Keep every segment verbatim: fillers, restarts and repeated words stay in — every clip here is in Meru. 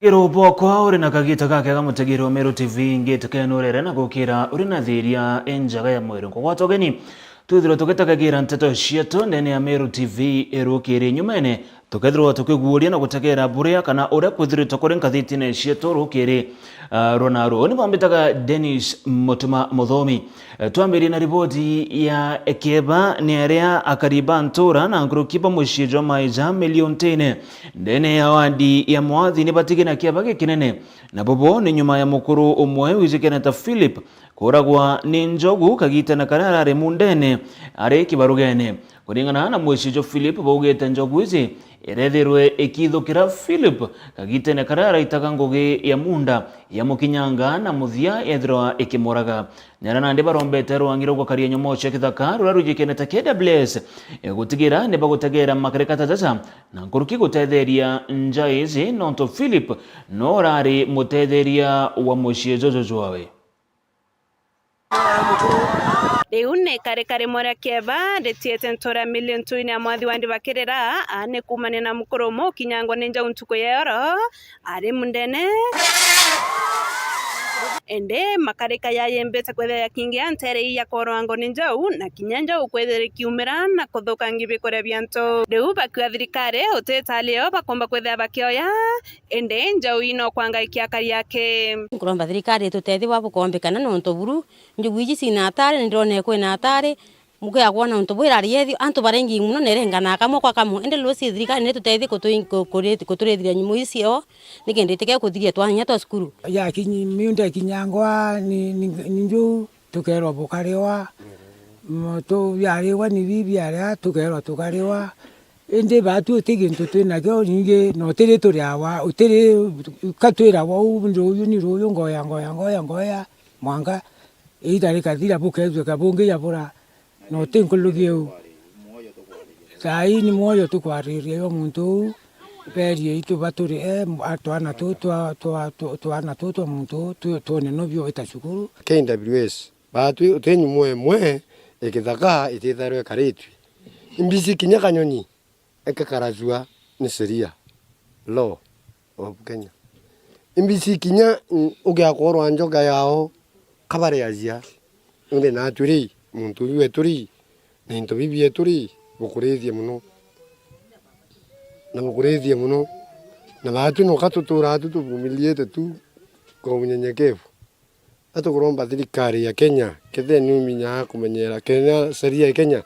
Kiro bwakwa uri na kagita gakega mutegeri wa Meru T V, ngitike nurere na gukira uri na thiria injaga ya mwiri. Nkugwata ugeni, twithirwe tugitagagira nteto cietu ndene ya Meru T V irukiri nyumene, tukethirwa tukiguuria na gutegera buria kana uria kwithiritwe kuri ngathitine cietu rukiri, ah, rwa naru. Ni bambitaga Dennis Mutuma Muthomi. Eh, twambirie na riboti ya Kieba, ni aria akari ba ntura na nkuruki ba mucii jwa Maija Miliontene ndene ya wadi ya Mwathi ni batige na kieba gikinene, na bobo ni nyuma ya mukuru umwe wijikene ta Philip kuragwa ni njogu kagitene karia arari mundene ari kibarugene. Kuringana na mucii jwa Philip, baugite njogu iji irethirwe ikithukira Philip kagitene karia araitaga ngugi ya munda, yamukinyanga na muthia yethirwa ikimuraga. Nyara nandi barombete rwangi rwa gukaria nyomoo cia kithaka ruria rwijikene ta K W S, e, gutigira ni bagutegera makarika ta jaja na nkuruki gutetheria nja iji, nontu Philip no urari mutetheria wa mucii juju jwawe. Riu ni karika rimwe ria kieba ritiete ntura ya Miliontene ya Mwathi wa Ndiba kirira, a, ni kuumania na mukuru umwe ukinyangwa ni njau ntuku ya oro, ari mundene. Indi makarika yayimbite kwithira yakingia ntere ii ya kworwa ngo ni njau, na kinya njau kwithira ikiumira na kuthukangia bikuria bia antu. Riu bakiuga thirikari utitali o bakomba kwithira bakioya, indi njau ii no kwanga ikiakari aki. Nkuromba thirikari itutethie bwa bukombikana nontu buru njugu iji cina atari, ni ndona kwina atari, Mukeya kwona untu bwirari yethio, antu barengi muno nerengana kamwe kwa kamwe. Indi lusi thirikari nitutethie kutui-, ku-, kuri-, kuturithiria nyumu icio, nikenda itike kuthiria twanya twa cukuru. Yakinyi-, miunda ikinyangwa ni, ni, ni njuu, tukerwa bukariwa. M-, tu-, biariwa ni bibi aria, tukerwa tukariwa. Indi batu uti gintu twinakio, ningi na utiri turiawa, utiri ka twirawa uu, ruyu ni ruyu, ngoya, ngoya, ngoya, ngoya, mwanka iita rikathira, bukethua kabungi yabura. Na uti nkuruki iu. Saa ii ni mwoyo tukwariria yo muntu uu, berie itu baturi, e, a, twana tu twa, twa, twa, twana tu twa muntu uu, tu-, twone no bio ita cukuru. K W S, batwi uti nyumo imwe ikithaka ititharwe ikaritwi. Imbisi kinya kanyonyi ikakarajua ni sheria, law of Kenya. Imbisi kinya, mm, ugiakorwa njoga yao, kabariajia. Indi natwi ri, muntu uyu wetu ri, na into bibi bietu ri, bukurithie muno. Na bukurithie muno. Na batwi noka tuturaga tu tubumiliite tu kwa unyenyekevu. Atukuromba thirikari ya Kenya, kethira ni uminyaa kumenyera Kenya, sheria ya Kenya,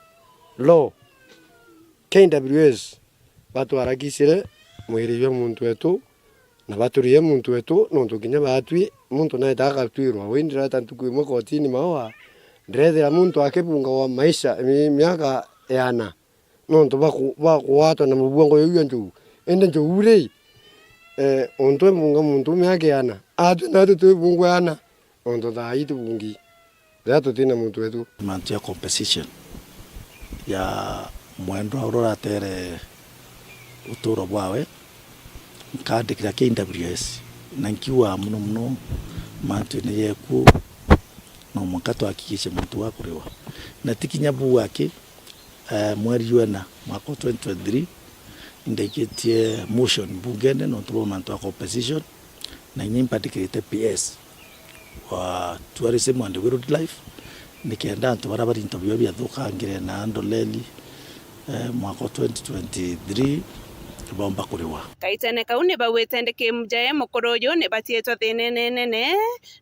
law, K W S, batwarakicire mwiri jwa muntu wetu, na baturie muntu wetu, nontu kinya batwi, muntu naetaga agatwirwa. Wi ndireta ntuku imwe kotini maua, ndirethira muntu akibungagwa maisha, mi-, miaka yana, nontu baku-, bakugwatwa na mubungo juu jwa njogu. Indi njogu ri, eh, untu ebunga muntu miaka yana, atwi natwi twibungwa yana, nontu thaa ii tubungi. Riria tutina muntu wetu. Mantu ya compensation ya mwendwa uria uratere uturo bwawe, nkandikira K W S, na nkiuga muno muno mantu-ini yeku, no mwanka tuhakikishe muntu wa kuriwa. Na ti kinya buu aki, eh, mweri jwena mwaka wa twenty twenty-three, indaikitie motion mbungene nontu bwa mantu ya compensation, na inya imbandikirite P S wa Tourism and Wildlife, nikenda antu baria bari into biao biathukangire na ndoleli, eh, mwaka wa twenty twenty-three bomba kuriwa. Kaitene kau ni bauite ndi Kimjae mukuru uyu ni batietwe thinene nene,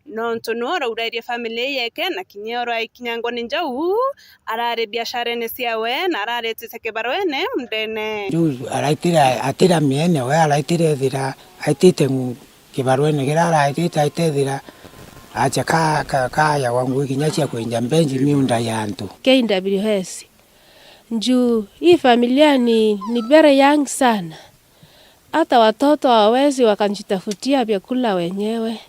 nontu nwe uraurerie family yeke na kinya uraikinyangwa ni njau, arari biasharene ciawe na araretete kibarwene mundene. Riu araitire atira miene, we araitire ethira aitite ngu-, kibarwene kiria araitite aitethira acha ka, ka, kayagwa ngui kinya cia kwenja mbenji miunda ya antu. K W S. Juu hii familia ni, ni very young sana. Hata watoto hawawezi wakajitafutia vyakula wenyewe.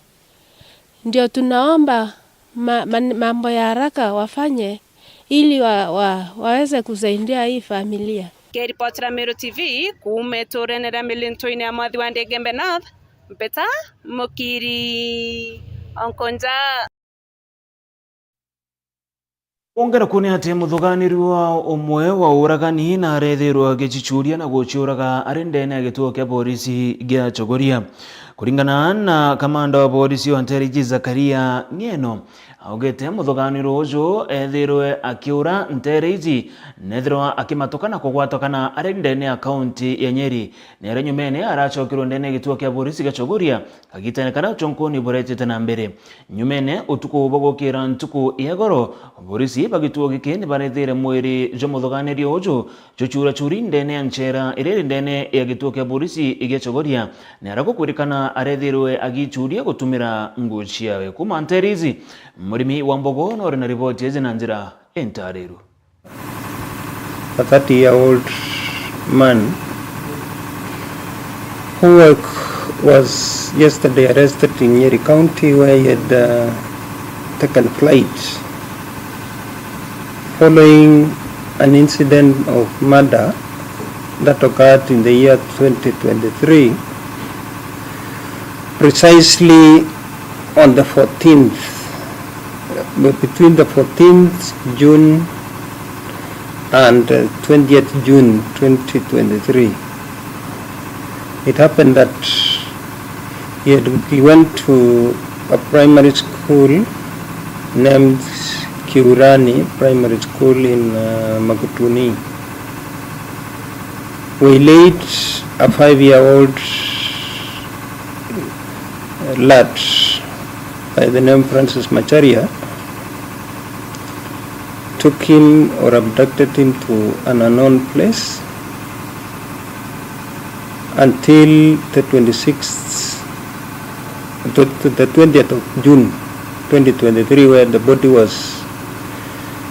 Ndio tunaomba ma-, man-, mambo ya haraka wafanye ili wa-, wa-, waweze kusaidia hii familia. Nkiripotera Meru T V kuuma iturene ria Milinto-ini ya Mwathi wa Ndigembe North, Mpeta Mukiri, Onkonja. Kwongereku ni ati muthuganirua umwe wa uragani na arethirwa agichichuria na guchiuraga ari ndene ya gituo kia borisi gia Chogoria. Kuringana na kamanda wa borisi wa nteere iji Zakaria Ng'eno, augite muthuganiro uju ethirwe akiura nteere iji, nethirwa akimatuka na kugwatwa kana ari ndene ya kaunti ya Nyeri. Ni aria nyumene aracokirwe ndene ya gituo kia borisi gia Chogoria, kagitene karia uchonkoni buretete na mbere. Nyumene utuku bwa gukira ntuku ya igoro, borisi ba gituo giki ni barethire mwiri jwa muthuganiri uju juchurachuri ndene ya nchera iria iri ndene ya gituo kia borisi gia Chogoria, ni aria gukwirikana arethirwe agichuria gutumira nguo ciawe. Kuuma nteere iji, murimi wa mbogo no uri na riboti iji na njira intariru. A thirty-year-old man who wa-, was yesterday arrested in Nyeri County, where he had, uh, taken flight following an incident of murder that occurred in the year twenty twenty-three, precisely on the fourteenth, uh, between the fourteenth June and, uh, twentieth June twenty twenty-three. It happened that he had, he went to a primary school named Kiurani Primary School in, uh, Makutuni, waylaid a five-year-old lad by the name Francis Macharia, took him or abducted him to an unknown place until the twenty-sixth, the, the twentieth of June twenty twenty-three, where the body was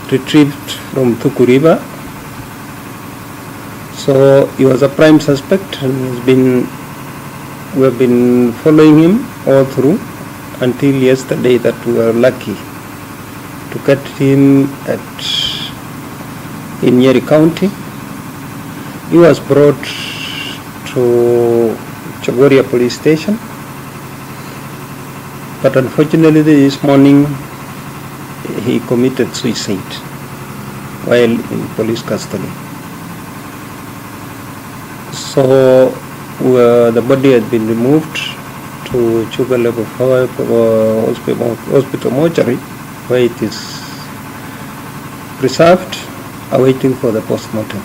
retrieved from Thuku River. So he was a prime suspect and has been, we have been following him all through until yesterday that we were lucky to get him at, in Nyeri County. He was brought to Chogoria Police Station, but unfortunately this morning he committed suicide while in police custody. So, uh, the body has been removed to Chuka Level five, uh, hospital, hospital mortuary, where it is preserved, awaiting for the postmortem.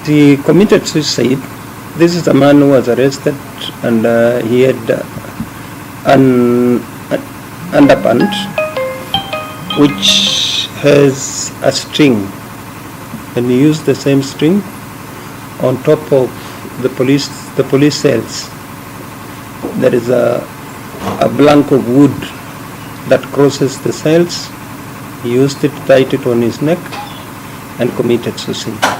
He committed suicide. This is a man who was arrested and, uh, he had, uh, an, an underpant which has a string, and he used the same string on top of the police, the police cells. There is a, a plank of wood that crosses the cells. He used it, tied it on his neck, and committed suicide.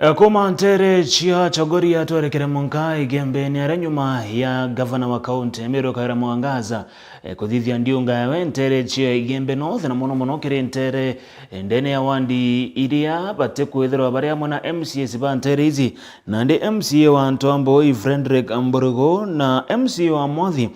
E, kuuma nteere cia Chogoria twerekere mwanka Igembe, ni aria nyuma ya gavana wa kaunti ya Meru Kawira Mwangaza, e, kuthithia ndiunga yawe nteere cia Igembe North, na mono mono kiri nteere, e, ndene ya wandi iria batikwithirwa bari amwe na M C As ba nteere iji, nandi M C A wa Ntwamboi Frederick Mburugu na M C A wa Mwathi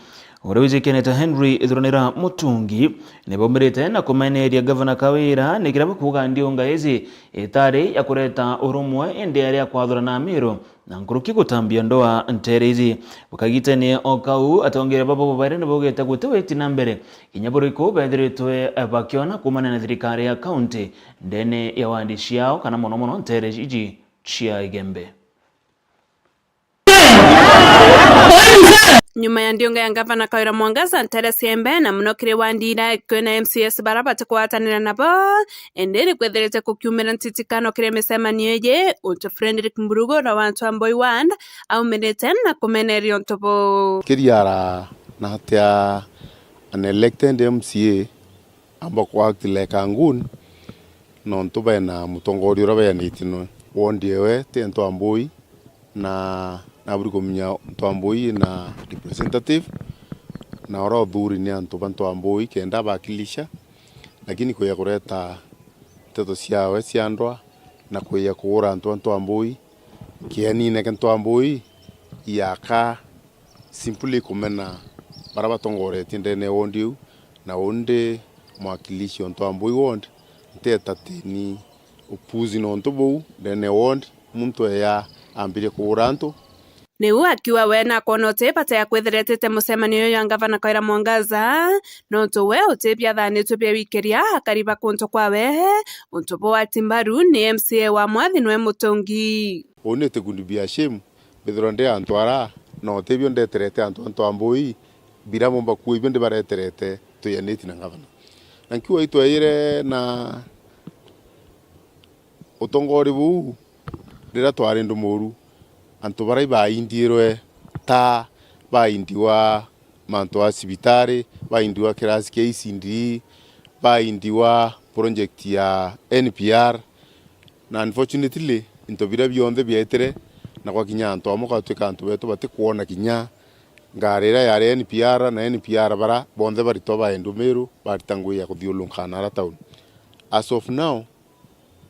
uria wijikanite ta Henry Ithuranira Mutungi, ni baumirite na kumeneria gavana Kawira ni kiria bakuuga ndiunga iji itari ya kureta urumwe, indi yari ya kwathurana Amiru na nkuruki gutambia ndoa nteere iji. Kagitene o kau, atongeria baba babairi ni baugite guti witi na mbere kinya buriku bethiritwe bakiona kuumania na thirikari ya kaunti ndene ya wandi ciao, kana mono mono nteere iji cia Igembe. Nyuma ya ndiunga ya ngavana Kawira Mwangaza nteere cia Igembe, na mono kiri wandi iria kwina M C As bara batikugwatanira nabo, indi ni kwethirite kukiumira ntitikano kiri micemanio iji, untu Frederick Mburugu uria wa Ntwamboi Ward aumirite na kumeneria untu buu. Kiriara na atia an elected M C A amba ku act like a goon, nontu bena mutongoria uria beanitie noe. Ward ewe ti Ntwamboi, na naburi kumenya Ntwamboi ina representative, na uria uthuri ni antu ba Ntwamboi kenda abakilisha, lakini kuya kureta nteto ciawe cia ndwa na kuya kuura antu ba Ntwamboi, kianine kia Ntwamboi iaka simply kumena bara batongoretie ndene ya ward iu, na undi mwakilishi o Ntwamboi ward, nti entertain upuzi nontu buu ndene ya ward, muntu eya ambirie kuura antu. Niu akiuga we nakwona uti bata ya kwithiretete mucemanio uyu ya ngavana Kawira Mwangaza, nontu we uti biathanitwe bia wikiria akari ba kuntu kwawe, untu bwa ati mbaru ni M C A wa Mwathi nwe Mutungi. Uu ni tikundi bia shame, mbithirwa ndi antu ara, na utibio ndeterete antu antu a mbui, bira mumba kuo ibio ndibareterete twianiti na ngavana. Na nkiuga itweyire na utongori buu, riria twari ndumuru, antu bara ibaindirwe ta baindiwa mantu a cibitari, baindiwa kirasi kia E C D, baindiwa project ya N P R, na unfortunately, into biria bionthe biaitire, na gwakinya antu amwe gwatuika antu betu batikwona kinya ngari iria yari N P R na N P R bara bonthe baritwa baendwa Meru, barita ngui ya kuthiurunka na ara town. As of now,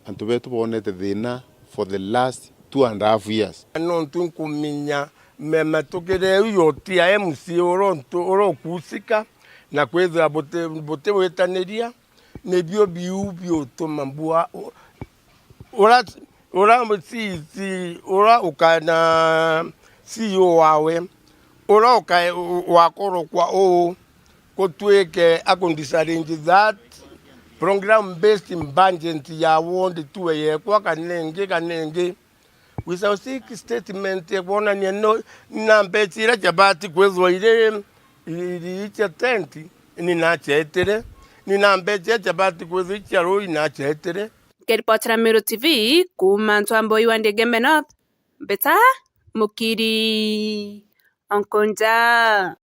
antu betu boonete thina for the last two and a half years. Nontu nkumenya mematukire iu yotia M C A uria untu-, uria ukuusika na kwithira buti-, butiwitaniria, nibio biu biutuma mbua u-, ura, ura C C, ura ukana C E O wawe, ura uka-, u-, wakorokwa uu, gutwike akundisarrange that program based budget ya ward tu yekwa kana ingi, kana ingi. We shall seek statement ya kwonania no, na mbeca iria ciabati kwithwa iri, iri cia tent, ni nacietire, ni na mbeca iria ciabati kwithwa icia rui nacietire. Nkiripotera Meru T V kuuma Ntwamboi wa Igembe North, Mbita Mukiri Onkonja.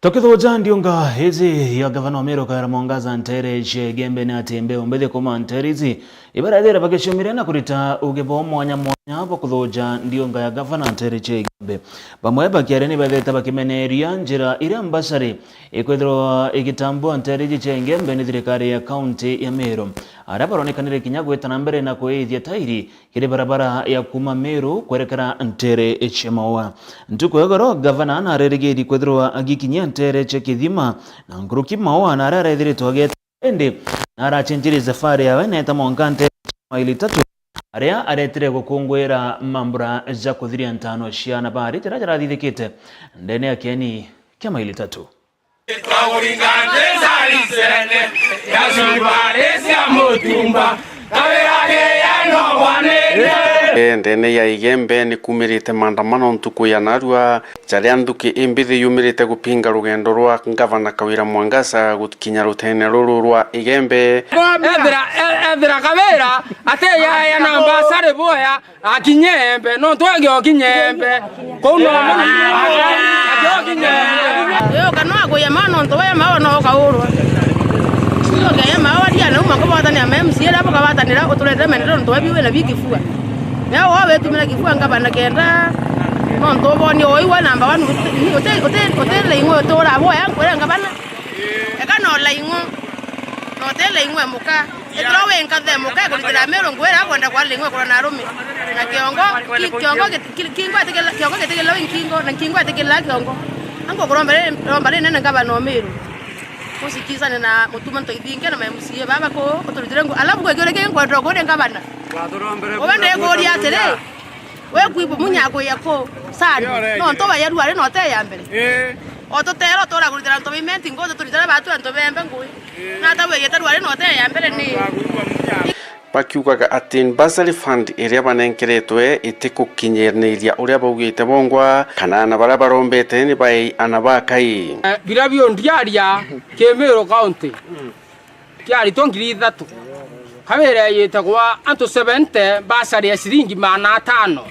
Tukithuja ndiunga iji ya gavana wa Meru Kawira Mwangaza nteere cia Igembe ni ati mbeu mbithi kuuma nteere iji ibarethire bagicumire na kurita uge bwao mwanya mwanya bwa kuthuja ndiunga ya gavana nteere cia Igembe. Bamwe bakiaria ni bethete bakimeneria njira iria mbasari ikwithirwa igitambua nteere iji cia Igembe ni thirikari ya kaunti ya Meru. Aria baronekanire kinya gwita na mbere na kuithia tairi kiri barabara ya kuuma Meru kwerekera nteere cia Maua. Ntuku ya igoro, gavana narerigiri kwithirwa agikinyia nteere cia Kithima na nkuruki Maua, na aria arethiritwe agieta indi na aracenjirie safari yawe neeta mwanka nteere cia maili tatu, aria aretire gukunguira mambura ja kuthiria ntano cia nabari jaria jarathithikite ndene ya kieni kia maili tatu. Twakuringa nthi cia Lisene, ya cubari cia mutumba, Kawira agiye no bwanene. E, ndene ya Igembe ni kumirite maandamano ntuku ya narua, jaria nthuki imbithi yumirite gupinga rugendo rwa Ngavana Kawira Mwangaza gukinya rutene ruru rwa Igembe. Ethira, e-, ethira Kawira ateyaya na mbasari boya, akinye Embe, nontu agiokinye Embe. Kuu no mono. Agiokinye Embe. Yo, kana aguye ma nontu we ma no ukaurwa. Yo, ke ma wa dia na uma kubatania ma M C A, abo kabatanira uturete maendeleo nontu we biwe na bikifua. Ya wo wetumira kifua ngabana kenda. Nontu uboni oi we number one, uti, uti, uti, uti laing'we utura boya nkwira ngabana. Eka no laing'we. No te laing'we muka. Ethirwa wi nkathe muka ikuritira Meru ngugi iria akwenda kwa laing'we kurwa na arume. Na kiongo, ki-, kiongo giti-, ki-, kiongo gitikila, kiongo gitikila wi nkingo, na nkingo itikila kiongo. Angu kuromba ri-, romba rinene ngavana o Meru. Musikizane na mutuma nto ithinge na ma M C A baba kuu, uturutire ngu-, alafu gwe kiuria kingi nkwenda kuria ngavana. Uwe ndikuria atiri, we kwibu munya kuya ku, sad, no ntu wa ya ruari no te ya mbere. O tutero turakurutira ntu bimenti ngu, tuturutira batu antu bembe ngui. Nata wigite ruari no te ya mbere ni. Bakiugaga ati bursary fund iria banenkeretwe itikukinyaniria uria baugite bongwa, kana ana baria barombete ni baei ana ba kai. Eh, biria bio ndiaria ki Meru County, kiaritwo ngiri ithatu. Kawira eyite kwa antu seventy bursary ya ciringi magana atano.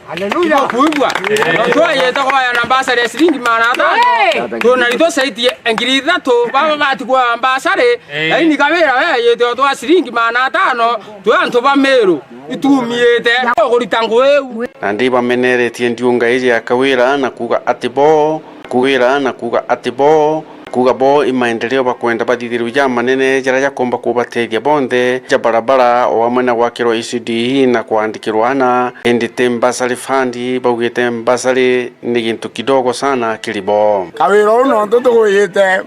Haleluya. Kuigua? Nontu ayite kwaya na mbasari ya ciringi magana atano. Hey! Twina rito saiti ngiri ithatu, baba bati kwaya mbasari, hey, lakini Kawira we ayite o twa ciringi magana atano, twi antu ba Meru, itumiite kurita ngugi iu. Nandi bameneretie ndiunga iji ya Kawira na kuuga ati bo, Kawira na kuuga ati bo, kuuga bo i maendeleo bakwenda bathithirwe jamanene jaria jakomba kubatethia bonthe ja barabara o amwe na gwakirwa E C D na kwandikirwa ana, indi ti bursary fund, baugite bursary ni gintu kidogo sana kiri bo. Kawira uu nontu tugwite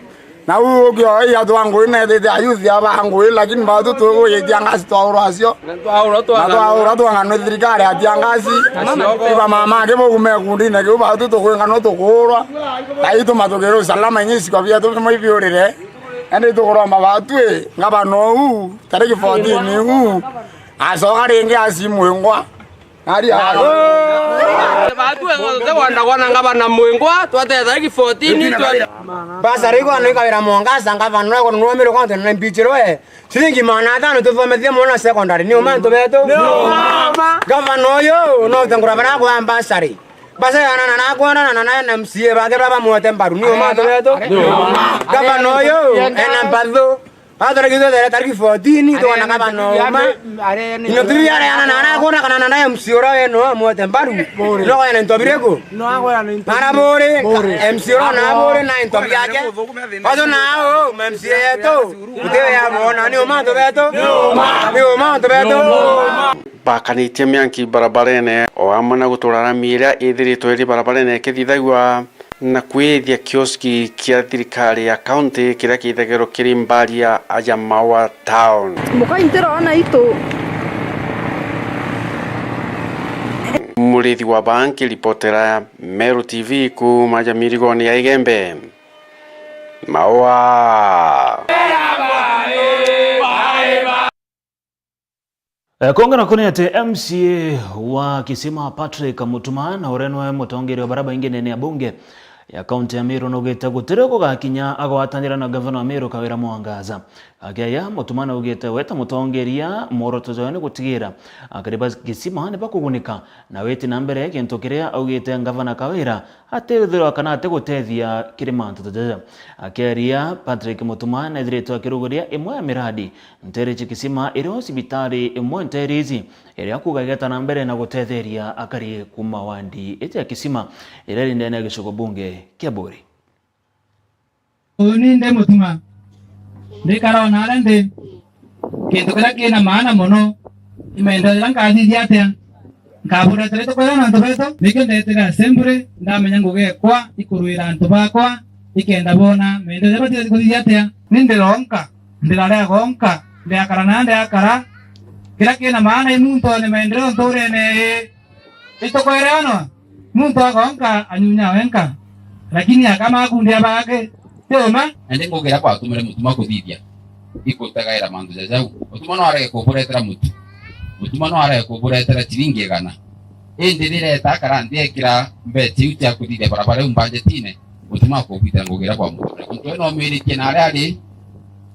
Na u ukio ya twa ngui na ethite ayuthi aba ngui, lakini batu tuguyitia ngasi twaurwa acio. Na twaurwa twa ngano thirikari atia ngasi. Iba mama ke bogume kundine kiu batu tukwingano tukuurwa. Ai tuma tukirwa usalama inyi isiko bietu bimwe ibiurire. Ende tukuromba batu i, ngavana uu, tariki fourteen uu, acoka ringi aci Mwingwa. Ari ago. Batu e ng'onthe wandagwa na ngavana Mwingwa, twateta tariki fourteen twa- Basari igwa no ikawira mwangaza, ngavana no ikwa no mire kwantu na mbichiro e. Ciringi magana atano tuthomethie mwana secondary, ni uma antu betu? Ni uma. Ngavana uyu no utengura bara kwa basari. Basari anana na kwona na na M C A bake baba mwote mbaru, ni uma antu betu? Ni uma. Ngavana uyu ena mbathu. Athora githo thera tariki fourteen, twana ngavana uma. Ino tiri areana na na kwona kana na M C A ura eno mwote mbaru. No kwona into bireko. No kwona into. Ara bore, M C A ura na bore na into biake. Bato nao, M C A yetu, ntiwe ya bona, ni uma antu betu? Ni uma antu betu? Bakanitie mianki barabarene, o amwe na gutura rami iria ithiritwe iri barabarene ikithithagua na kwithia kioski kia thirikari ya kaunti kiria kithagirwo kiri Mbaria ya Maua Town. Muka intirona itu. Murithi wa Banki, ripotera Meru T V kuuma Jamirigoni ya Igembe. Maua. Eh, kongera kuni ati M C A wa Kisima Patrick Mutuma na uria niwe mutongeria wa baria baingi ndene ya bunge ya kaunti ya Meru naugite gutiri gugakinya agwatanira na gavana wa Meru Kawira Mwangaza. Akiaria, Mutuma naugite we ta mutongeria mworoto jwawe ni gutigira akari ba Kisima ni bakugunika, na witi na mbere gintu kiria augite gavana Kawira atithirwa kana atigutethia kiri mantu ta jaja. Akiaria, Patrick Mutuma neethiritwe akiruguria imwe ya miradi nteere cia Kisima, irio cibitari imwe nteere iji, iria kuuga igeta na mbere na gutetheria akari kuuma wandi iti ya Kisima, iria iri ndene ya gicigo bunge kia Buuri. Uni ndi Mutuma, ndikara o naria ndi. Kintu kiria kina maana mono ni maendeleo jaria nkathithia atia. Nkaburetera itukwira na antu betu, nikio ndetire assembly, ndamenya ngugi ekwa ikurwira antu bakwa, ikenda boona maendeleo jaria batigaire kuthithia atia. Ni ndironka, ndirarea gonka, ndiakara na ndiakara. Kiria kina maana i muntu one maendeleo nturene ii. Itukwereanwa, muntu agonka anyunya wenka, lakini akama akundi abake, ti uma. Na ndi ngugira kwatumire Mutuma kuthithia, ikutagaira mantu ja jau. Mutuma no arege kuburetera mutu. Mutuma no arege kuburetera ciringi igana. Indi rireta akara nthi ekira mbeca iu cia kuthithia barabara iu mbanjetine, Mutuma akubwitira ngugira kwa Mutuma. Muntu we nomiritie na aria ari,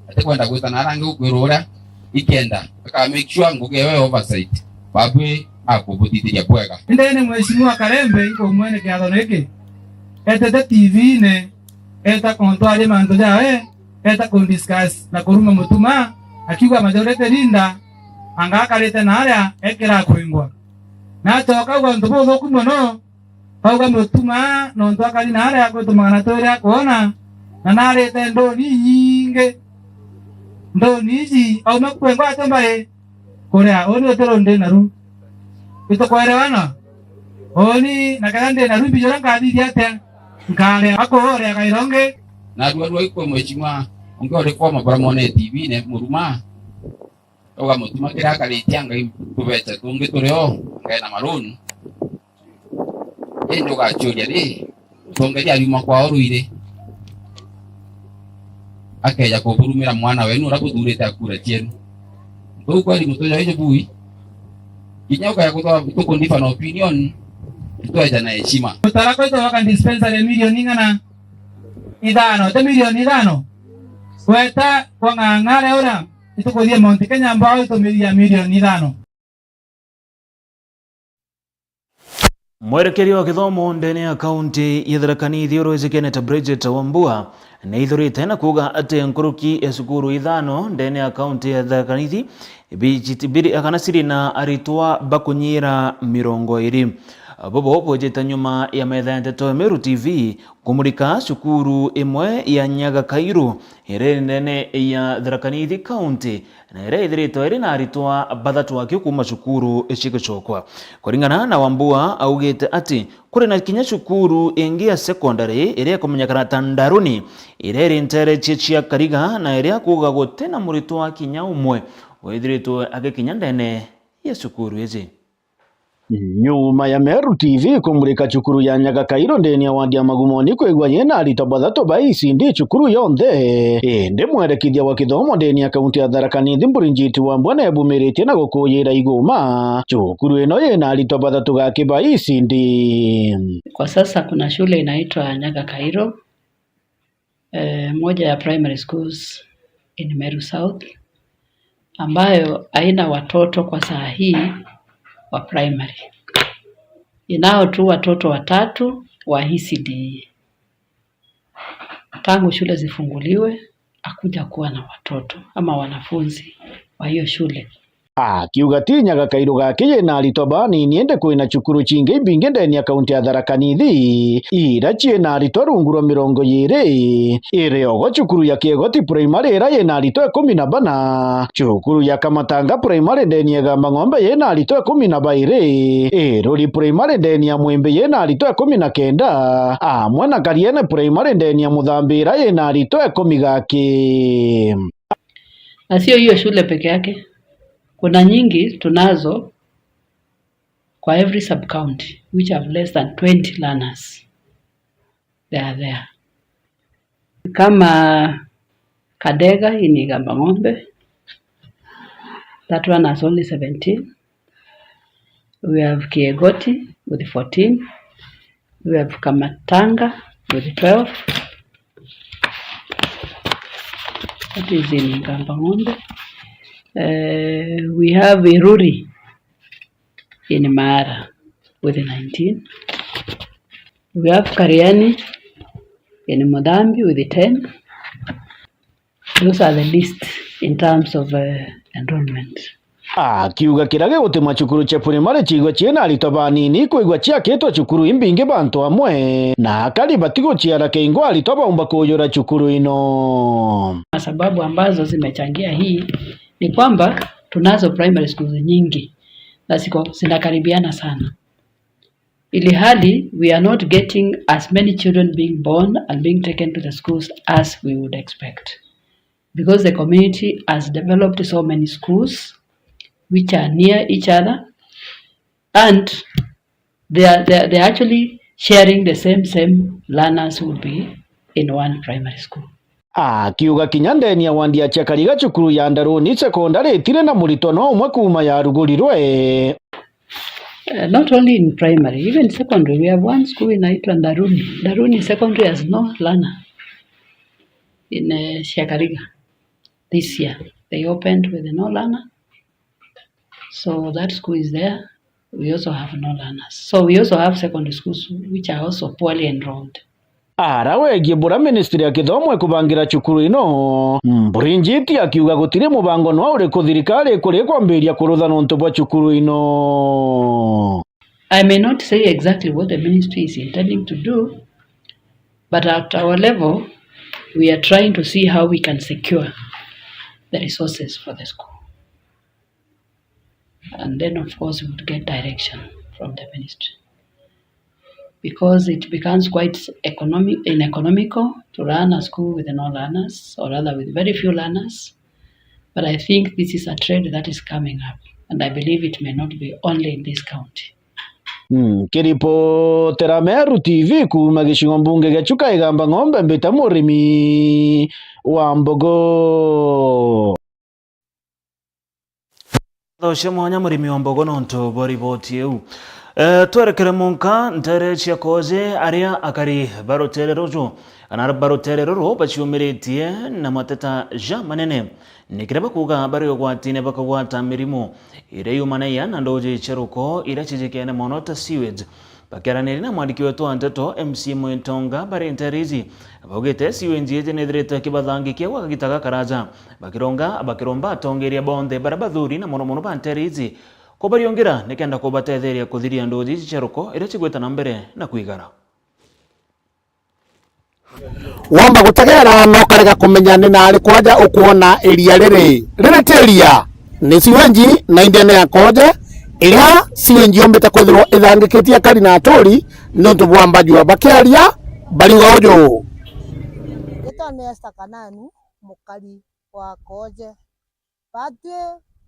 atikwenda gwita na aria angi gukwirwa uria, ikenda aka make sure ngugi ewe oversight. Babui akubuthithiria bwega. Ndene Mheshimiwa Karembe, inkumwene kiatho giki. Etete T V-ine, eta kuntwaria mantu jawe, eta kundiscuss na kuruma Mutuma, akiuga majority leader, anga akarite na aria ekira kwingwa. Na acoka auga untu buthuku mono, auga Mutuma, nontu akari na aria akwitu magana twiri akwona, na narite ndoni inyingi. Ndoni iji, auma kwengwa ate mbai, kuria, uni utiro ndi naru. Itukwerewana? Uni, na kethira ndi naru, mbijura nkathithia atia? Nkaria, akuuria kaira ungi. Narua rua ikwe mheshimiwa, ungi uri kwa mabura mone T V-ine, Muruma. Uga Mutuma kiria akaritie anga i tubeca tungi turi o, ngai na maruni. Indi ugacuria ri, mutongeria ariuma kwao ruiri, akeja kuburumira mwana wenu uria buthurite akura cienu. Ntau kweri mutuja wiju bui. Kinya ukaja kuthwa tukundifa na opinion, itweja na heshima. Mutara kwetu waka dispensary milioni ing'ana? Ithano, ti milioni ithano? Weta kwa ng'ang'are uria, itukuthie Mount Kenya mbao itumiria milioni ithano. Mwerekeria wa githomo ndene ya kaunti ya Tharaka Nithi urwijikene ta Bridget Wambua naithurite na kuuga ati nkuruki ya cukuru ithano ndene ya kaunti ya Tharaka Nithi ibi-, biri-, kana ciri na aritwa bakunyiira mirongo iri. Bubu bwijite nyuma ya metha ya nteto ya Meru T V kumurika cukuru imwe ya Nyaga Kairu, iria iri ndene ya Tharaka Nithi County, na iria ithiritwe iri na aritwa bathatu akio kuuma cukuru cigicokwa. Kuringana na Wambua, augite ati kuri na kinya cukuru ingi ya secondary iria ikumenyekana ta Ndaruni, iria iri nteere cia, cia Kariga, na iria kuuga guti na muritwa kinya umwe withiritwe agikinya ndene ya cukuru iji. Nyuma ya Meru T V kumurika cukuru ya Nyaga Kairu ndeni ya wadi ya Magumoni, kwigua yina aritwa bathatu ba E C D cukuru yonthe. Indi mwerekithia wa kithomo ndeni ya kaunti ya Tharaka Nithi, Bridget Wambua, nebumiritie na gukuyira iguma. Cukuru ino yina aritwa bathatu gaki ba E C D. Kwa sasa kuna shule inaitwa Nyaga Kairu, eh, moja ya primary schools in Meru South, ambayo haina watoto kwa saa hii wa primary. Inao tu watoto watatu wa E C D. Tangu shule zifunguliwe, hakuja kuwa na watoto ama wanafunzi wa hiyo shule. Akiuga ti Nyaga Kairu gaki yina aritwa banini, indi kwina cukuru cingi ibingi ndeni ya kaunti ya Tharaka Nithi, ira ciina aritwa rungu rwa mirongo iiri. Iri ogo cukuru ya Kiegoti Primary ira yina aritwa ikumi na bana, cukuru ya Kamatanga Primary ndeni ya Igamba Ng'ombe yina aritwa ikumi na bairi, Iruri Primary ndeni ya Mwimbi yina aritwa ikumi na kenda, amwe na Kariene Primary ndeni ya Muthambi ira yina aritwa ikumi gaki. Na sio hiyo shule peke yake. Kuna nyingi tunazo kwa every sub-county which have less than twenty learners. They are there. Kama Kadega in Igamba Ng'ombe, that one has only seventeen. We have Kiegoti with fourteen. We have Kamatanga with twelve. That is in Igamba Ng'ombe. Eh, we have Iruri in Maara with nineteen. We have Kariani in Mudhambi with ten. Those are the least in terms of, uh, enrollment. Akiuga kiria gigutima cukuru cia primary ciigua ciina aritwa banini, kwigua ciakitwe cukuru imbingi bantu amwe, na akari batiguciara kingwa aritwa baumba kujura cukuru ino. Sababu ambazo zimechangia hii ni kwamba tunazo primary schools nyingi na ziko zinakaribiana sana. Ilhali, we are not getting as many children being born and being taken to the schools as we would expect. Because the community has developed so many schools which are near each other, and they are, they are, they are actually sharing the same, same learners who would be in one primary school. Akiuga kinya ndeni ya wandi ya Chakariga, cukuru ya Ndaruni Secondary itire na muritwa no umwe kuuma yarugurirwe. Uh, not only in primary, even secondary, we have one school inaitwa Ndaruni. Ndaruni Secondary has no learner in, uh, Chakariga. This year, they opened with no learner. So that school is there. We also have no learners. So we also have secondary schools which are also poorly enrolled. Ara wegie bura ministry ya kithomo ikubangira cukuru ino, Bridget akiuga gutiri mubango nwa uriku thirikari ikuri kwambiria kurutha nontu bwa cukuru ino. I may not say exactly what the ministry is intending to do, but at our level, we are trying to see how we can secure the resources for the school. And then, of course, we would get direction from the ministry. Because it becomes quite economic, uneconomical to run a school with no learners, or rather with very few learners. But I think this is a trend that is coming up, and I believe it may not be only in this county. Mm, kiripotera Meru T V kuuma gicigo mbunge gia Chuka Igamba Ng'ombe, mbita Murimi wa Mbogo. Thocia mwanya Murimi wa Mbogo nontu bwa riboti iu. Eh, twerekere munka ntere cia Koje, aria akari ba rutere ruju, kana ba rutere ruru baciumiritie na mateta ja manene. Ni kiria bakuuga bari ugwatine bakagwata mirimu iria yumanagia na nduji cia ruko iria cijikene mono ta sewage. Bakiaraniria na mwandiki wetu wa nteto, M C Mwitonga, bari ntere iji, baugite sewage iji nithirite kibathangikia gwa kagita gakaraja, bakironga, bakiromba atongeria bonthe baria bathuri na mono mono ba ntere iji kubariungira nikenda kubatetheria kuthiria nduthi ici cia ruko iria cigwita na mbere na kwigara. Womba gutegera na ukarega kumenya ni naari kwaja ukwona iria riri. Riri ti iria, ni siwenji na indene ya Kooje, iria siwenji yombite kwithirwa ithangikitie akari na aturi niuntu bwa mbajua bakiaria bariuga uju. Ritwa ni Esther Kananu, mukari wa Kooje. Batwi,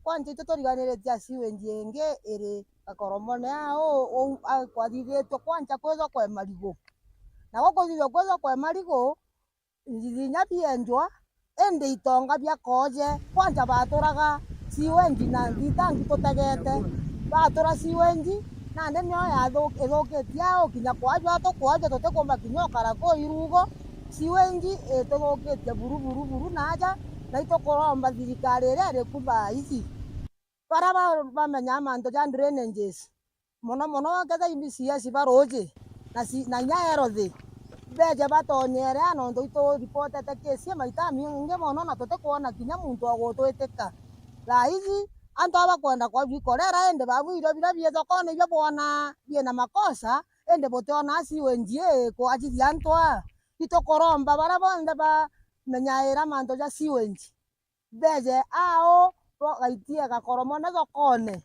kwanja itwe turiganiritie a sewage ingi iri Gakoromone aa, uu, uu, a, kwathithitue kwanja kwithwa kwe marigu. Na gukuthithua kwithwa kwe marigu, inya bienjwa, indi itonga bia Kooje, kwanja baturaga sewage na thitangi tutegete. Batura sewage, nandi nio yathu-, ithukitie au, kinya kwajwa tu kwajwa tutikumba kinya ukara kuu irugo. Sewage ituthukitie buru, buru, buru naaja, na itukuromba thirikari iria iriku thaa ici. Baria ba-, bamenyaa mantu ja drainages, mono mono kethira i B C S ba ruuji, na ci-, na inya health, beeje batonyere aa, nontu ituripotete case maita mingi mono, na tutikwona kinya muntu wa gutwitika. Thaa ici, antu aba bakwenda kwajwa ikorera, indi babu irio biria bii thokone ibio bwona biina makosa, indi butionaa sewage ii kwajithia antu aa. Itukuromba baria bonthe bamenyaira mantu ja sewage, beeje ao bagaitie Gakoromone thokone,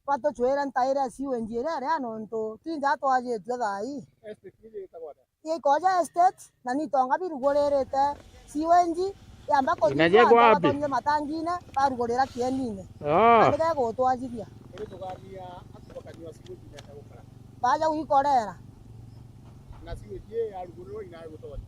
batucwire ntaire ya sewage iria iria, nontu twinthe twajitue thaa ii. Estate iria itagwa atia? Ii Kooje Estate, na ni itonga biruguririte sewage, yamba kuthithua, antu batonyie matangine, barugurira kienine. Ah. Na nike gutwajithia. Iri tugaria antu bakanyua sewage menda gukara. Baja gwikorera. Na sewage ii yarugurirwa inae gutonya?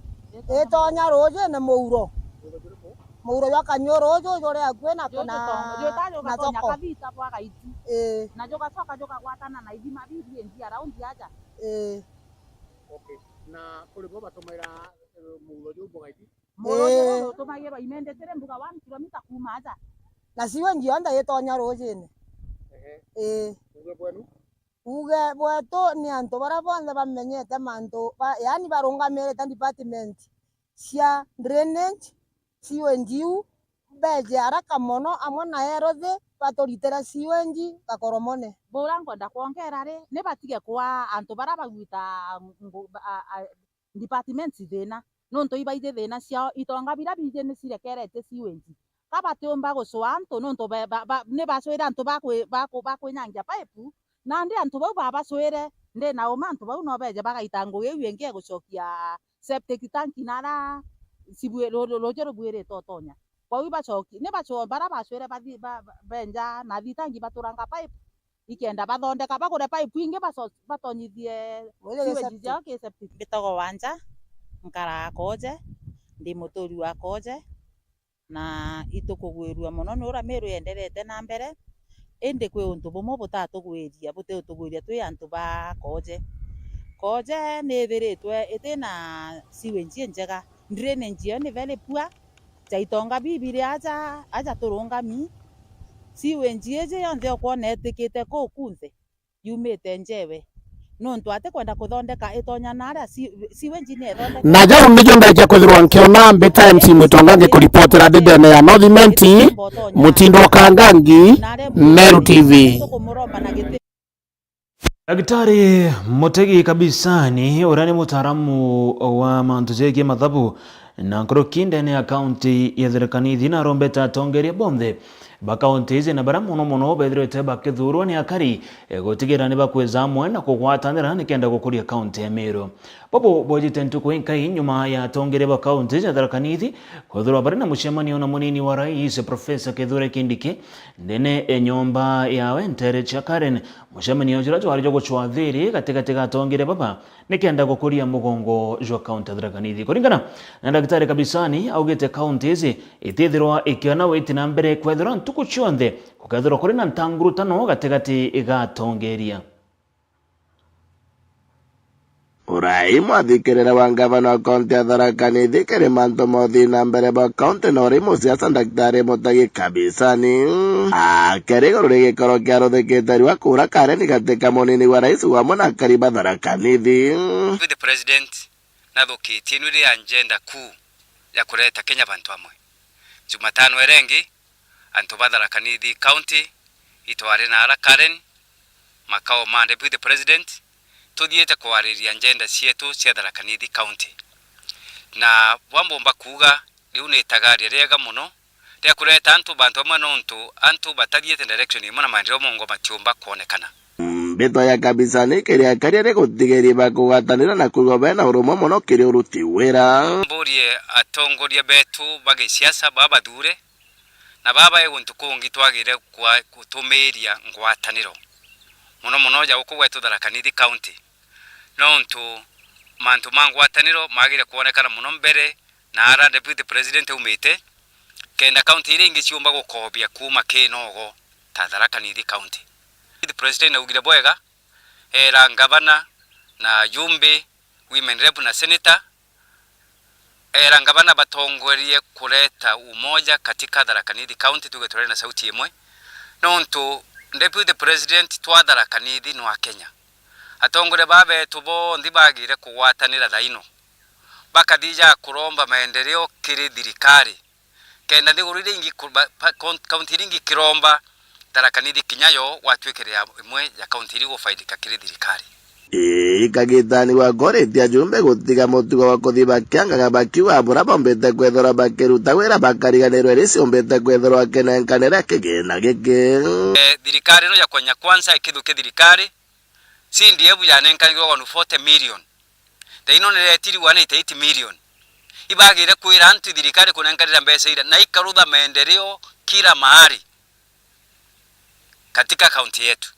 Itonya ruujine muuro. Muuro juriku? Muuro jwa Kanyuru juju juri akui na, na, na thoko. Kavita bwa Gaiti. Ii. Na jugacoka jukagwatana na ithima bibi ingi around aja. Ii. Okay. Na kuri bo batumaira, eh, muuro juu bwa Gaiti? Muuro juu jutumagirwa imendetire mbuga one kilometer kuuma aja. Na sewage yonthe itonya ruujine. Ehe. Ii. Kuuga kwenu? Uuge bwetu ni antu baria bonthe bamenyete mantu ba, yaani barungamirite department cia drainage, sewage iu, beeje haraka mono amwe na health baturitire sewage Gakoromone. Buria nkwenda kwongera ri, ni batige kwaa antu baria bagwita ngu-, a, a, departments thiina, nontu ibaiji thiina ciao, itonga biria biiji ni cirekeretie sewage. Ka batiumba gucwaa antu, nontu ba, ba, ba, ni bacwire antu ba kwi-, ba ku-, ba kwinyangia pipe, nandi antu bau babacwire, ndi na uma antu bau no beeje bagaita ngugi iu ingi igucokia septic tank naria cibui-, ru-, ru-, ruuji rubuirite utonya. Kwou ibacoki-, ni bacwaa baria bacwire bathi-, ba, ba, benja na thitangi baturanga pipe, ikenda bathondeka, bagure pipe ingi baco-, batonyithie sewage ciao ki septic. Mbitagwa Wanja, nkaraga Kooje, ndi muturi wa Kooje, na itukugwirua mono ni uria Meru yenderete na mbere, indi kwi untu bumwe butatugwiria, butiutugwiria twi antu ba Kooje. Kooje ni ithiritwe iti na sewage injega, drainage yo ni very poor, ja itonga bibiri aja, aja turungami, sewage iji yonthe ukwona itikite kuu kunthe, yumite njewe. Nontu atikwenda kuthondeka itonya naria si-, sewage ni ethondeka. Na jau nijo ndaikia kwithirwa nkiona mbita M C Mwitonga ngikuripotera ndi ndene ya North Imenti, Mutindo Kangangi, Meru T V. Tukumuromba na giti- Daktari Mutegi Kabisani, uria ni mutaaramu wa mantu jegie mathabu na nkuruki ndene ya kaunti ya Tharaka Nithi, narombete atongeria bonthe ba kaunti iji na baria mono mono bethirite bakithuurwa ni akari, e, gutigira ni bakwija amwe na kugwatanira nikenda gukuria kaunti ya Meru. Bobo bojite ntuku inkai nyuma ya atongeria ba kaunti iji ya Tharaka Nithi kwithirwa bari na mucemanio na munini wa rais, Professor Kithure Kindiki, ndene e nyomba yawe ntere cia Karen. Mucemanio juria jwari jwa gucwa thiri gatigati ga atongeria baba nikenda gukuria mugongo jwa kaunti ya Tharaka Nithi. Kuringana na Daktari Kabisani, augite kaunti iji itithirwa ikiona witi na mbere kwethirwa ntuku cionthe gukethirwa kuri na ntangurutano gatigati ga atongeria. Urai mwathikirira wa ngavana wa kaunti ya Tharaka Nithi kiri mantu mothi na mbere bwa kaunti na uri musiasa Daktari Mutegi Kabisani. Akeri iguru ria gikoro kiaruthikite riua kuura Karen gati ka munini wa rais wamwe na akari ba Tharaka Nithi. The president nathukitie ni ria agenda kuu ya kureta Kenya bantu amwe. Jumatano iria ingi, antu ba Tharaka Nithi County Itwari naara Karen, makao ma Deputy President, tuthiite kwariria njenda cietu cia Tharaka Nithi County. Na bwa mbumba kuuga, riu ni itagaria riega mono ria kureta antu bantu bamwe, nontu antu batathiite direction imwe na maendeleo mongo matiumba kwonekana. Mbitwa ya kabisa ni kiria karia ri gutigeria bakugwatanira na kwigua bena urumwe mono kiri uruti wira. Mburie atongoria betu ba gisiasa baba bathure, na baba e guntu kungi twagire kwa gutumiria ngwataniro, mono mono ja guku gwetu Tharaka Nithi County, nontu mantu ma ngwataniro magire kwonekana mono mbere na ara Deputy President aumite, kenda county iria ingi ciumba gukobia kuuma kinogo ta Tharaka Nithi County. Deputy President augire bwega, era ngavana na ajumbe, women rep na senator, era ngavana batongorie kureta umoja katika Tharaka Nithi County, tuge turari na sauti imwe, nontu Deputy President twa Tharaka Nithi nwa Kenya. Atongoria baba betu bonthe bagire kugwatanira thaino, bakathija kuromba maendeleo kiri thirikari, kenda nthiguru iria ingi ku-, ba-, pa-, kaun-, kaunti iria ingi kiromba Tharaka Nithi kinya yo gwatuikire ya imwe ya kaunti iria igufaidika kiri thirikari. Ii, kagitani gwa koritie ajumbe gutiga mutugo wa kuthi bakiangaga bakiuga buria bombite kwithirwa bakiruta wira bakariganirwe iri ciumbite kwithirwa kinenkanire kigina giki. Eh, thirikari ino ya Kenya Kwanza ikithukia thirikari, C D F yanenkanirwe one forty million. Thaino niretiri one eighty eight million. Ibagire kwira antu thirikari kunenkanira mbeca ira na ikarutha maendeleo kila mahali katika kaunti yetu.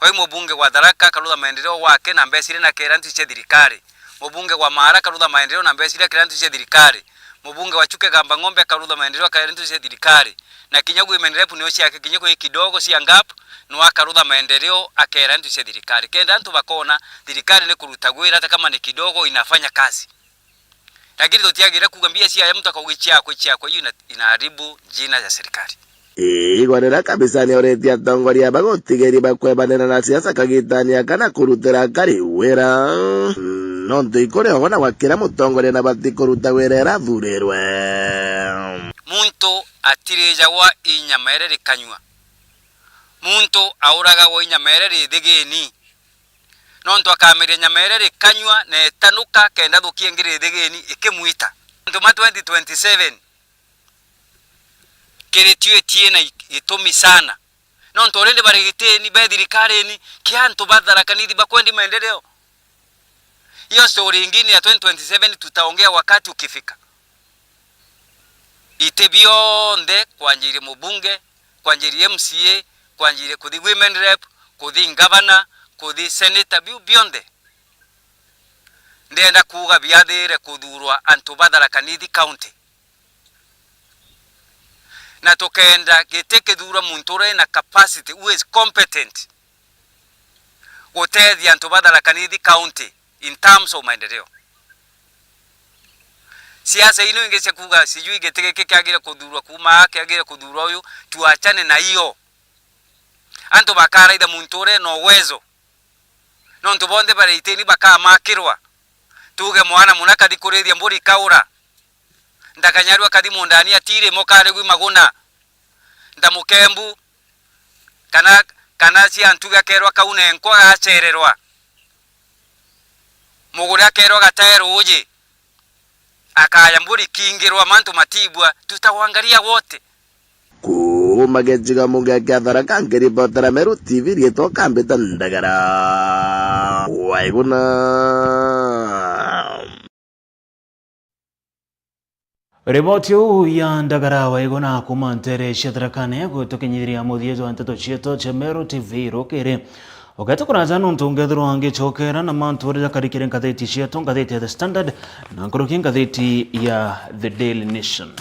Wai mubunge wa Tharaka akarutha maendeleo gwake na mbeca iria na akera antu cia thirikari. Mubunge wa Maara akarutha maendeleo na mbeca iria akera antu cia thirikari. Mubunge wa Chuka Igamba Ng'ombe akarutha maendeleo akera antu cia thirikari. Na kinya women rep nio ciake kinya kwi kidogo cia gap, no akarutha maendeleo akera antu cia thirikari. Kenda antu bakona thirikari ni kuruta gwira hata kama ni kidogo inafanya kazi. Lakini tutiagire kuuga mbia ciaja muntu akauga, "Iciakwa, iciakwa," hiyo ina-, inaharibu jina ya serikali. Ii, igwa riria kabisa ni oritie atongoria ba gutigeria bakwebanira na siasa kagitani aka na kurutira akari wira. Nontu ikuri ogona gwa kira mutongoria na bati kuruta wira iria athurirwe. Muntu atirijagwa inyama iria rikanyua. Muntu auragagwa inyama iria rithigini. Nontu akamiria nyama iria rikanyua na itanuka, kenda thukia ingi rithigini ikimwita. Antu ma twenty twenty-seven, kiri tio itie na gitumi sana. Nontu already bari gitini, be thirikarini, kia antu ba Tharaka Nithi bakwendi maendeleo. Hiyo story ingine ya twenty twenty-seven tutaongea wakati ukifika. Iti bionthe, kwanjiria mubunge, kwanjiria M C A, kwanjiria kuthi women rep, kuthi ngavana, kuthi senator, biu bionthe ndienda kuuga biathire kuthurwa antu ba Tharaka Nithi County. Na tukenda giti kithurwa muntu uria ina capacity, who is competent gutethia antu ba Tharaka Nithi County in terms of maendeleo. Siasa ino ingi cia kuuga sijui giti giki kiagire kuthurwa kuuma aa, kiagire kuthurwa uyu, tuachane na iyo. Antu bakaraitha muntu uria ena uwezo. Nontu bonthe bari itini bakamakirwa. Tuuge mwana muna kathi kurithia mburi kaura. Ndakanyarua kathi mundani atiri mo karigwi maguna. Nda mukembu, kana, kana cia ntuga kerwa kauna enkwa gacererwa. Mugure akerwa gatae ruuji. Akaya mburi kingirwa mantu matibua, tutawangaria wote. Kuuma gicigo mbunge kia Tharaka, nkiripotera Meru T V, riitwa Kambita Ndagara. Waiguna. Riboti iu ya Ndagara Waiguna kuuma nteere cia Tharaka Nithi gutukinyithiria muthia jwa nteto cietu cia Meru T V rukiri. Ugeeta kuraja nontu ngethirwa ngicokera na mantu uria jakarikire ngathiti cietu, ngathiti ya The Standard, na nkuruki ngathiti ya The Daily Nation.